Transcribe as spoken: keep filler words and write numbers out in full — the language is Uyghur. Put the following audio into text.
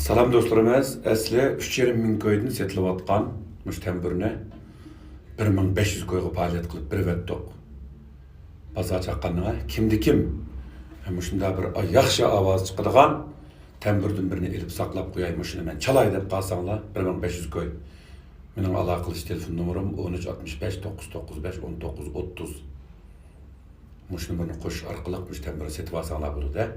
سالام دوستلىرىمىز، ئەسلى ئۈچ يېرىم مىڭ كويدىن سېتىلىۋاتقان مۇشۇ تەمبۇرنى بىر مىڭ بەش يۈز كويغا پائالىيەت قىلىپ بېرىۋەتتۇق. بازار چاققاننىڭ كىمدە كىم مۇشۇنداق بىر ياخشى ئاۋاز چىقىدىغان تەمبۇردىن بىرنى ئېلىپ ساقلاپ قوياي، مۇشۇنى مەن چالاي دەپ قالساڭلار، بىر مىڭ بەش يۈز كوي. مېنىڭ ئالاقە قىلىش تېلېفون نومۇرۇم ئون ئۈچ ئاتمىش بەش توققۇز توققۇز بەش ئون توققۇز ئوتتۇز. مۇشۇ نومۇرنى قوشۇش ئارقىلىق مۇشۇ تەمبۇرنى سېتىپ ئالساڭلار بولىدۇ.